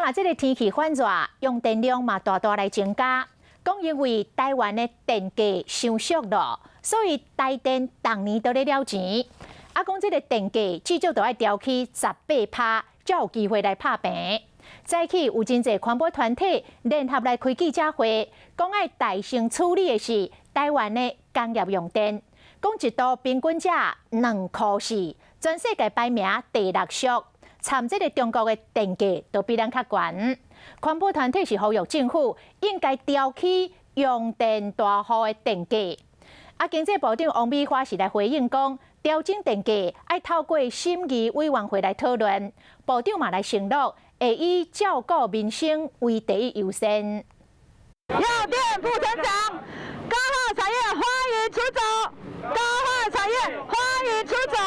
若這个天氣反熱，用電量嘛大大來增加。講因為台灣的電價傷俗囉，所以台電逐年都咧了錢。啊，講這个電價至少都愛調起18趴，才有機會來拍平。早起有真濟環保團體聯合來開記者會，講愛大聲處理的是台灣的工業用電。講一度平均才2箍4，全世界排名第六俗，參這个中國的電價都比咱較懸。環保團體是呼籲政府應該調起用電大戶的電價。啊，經濟部長王美花是來回應講，調整電價愛透過審議委員會來討論。部長嘛來承諾，會以照顧民生為第一優先。要電不成長，高耗產業歡迎出走，高耗產業歡迎出走。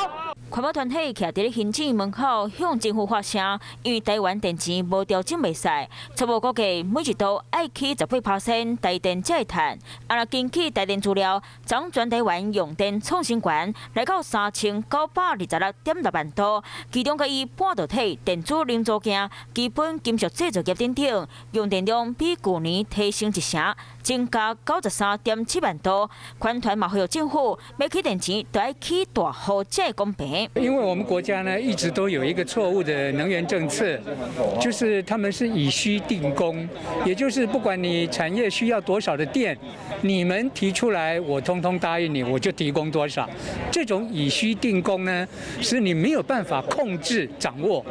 環保團體徛佇咧行政院門口向政府發聲，因為台灣電錢無調整袂使，初步估計每一度愛起18%，台電才會趁。啊，若根據台電資料，昨全台灣用電創新高，來到3926.6萬度，其中佮以半導體、電子零組件、基本金屬製造業等等，用電量比舊年提升一成，增加93.7萬度。環團嘛呼籲政府，欲起電錢，著愛起大戶才會公平。因為我們國家呢一直都有一個錯誤的能源政策，就是他們是以需定供，也就是不管你產業需要多少的電，你們提出來，我通通答應你，我就提供多少。這種以需定供呢，是你沒有辦法控制掌握，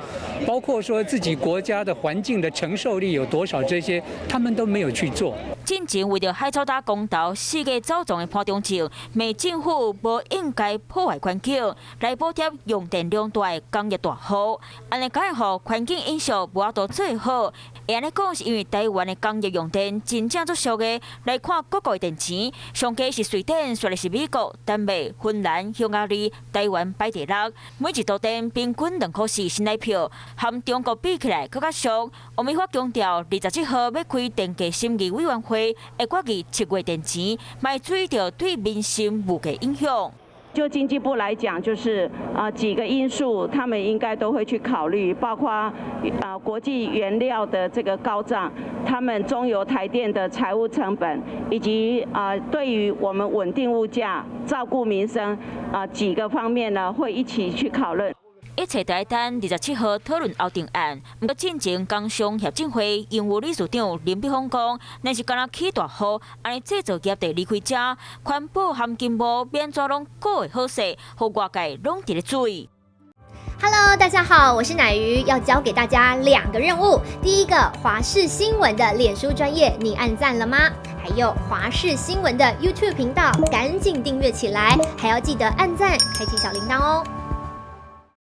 包括說自己國家的環境的承受力有多少，這些他們都沒有去做。進前為著海草礁公投四界走傱的潘忠政，罵政府無應該破壞環境來補貼用電量大的工業大戶，按呢敢會予環境影響無法度做好。會按呢講是因為台灣的工業用電真正足俗的，來看各國的電錢，上低是瑞典，紲來是美國、丹麥、芬蘭、匈牙利，台灣排第六。每一度電平均2箍4新台票，和中國比起來閣較俗。王美花強調，27號欲開電價審議委員會，會決議7月電錢，莫注意著對民生物價影響。就經濟部來講，就是啊幾個因素，他們應該都會去考慮，包括啊國際原料的這個高漲，他們中油台電的財務成本，以及啊對於我們穩定物價、照顧民生啊幾個方面呢，會一起去討論。一切都愛等27號討論後定案。毋過進前工商協進會營運理事長林碧峰講，若是干焦起大戶，按呢製造業就離開遮，環保含金無免怎攏閣會好勢，予外界攏佇咧注意。 Hello，大家好，我是乃瑜，要交給大家兩個任務。第一個，華視新聞的臉書專頁，你按讚了嗎？還有華視新聞的 YouTube 頻道，趕緊訂閱起來，還要記得按讚，開啟小鈴鐺哦。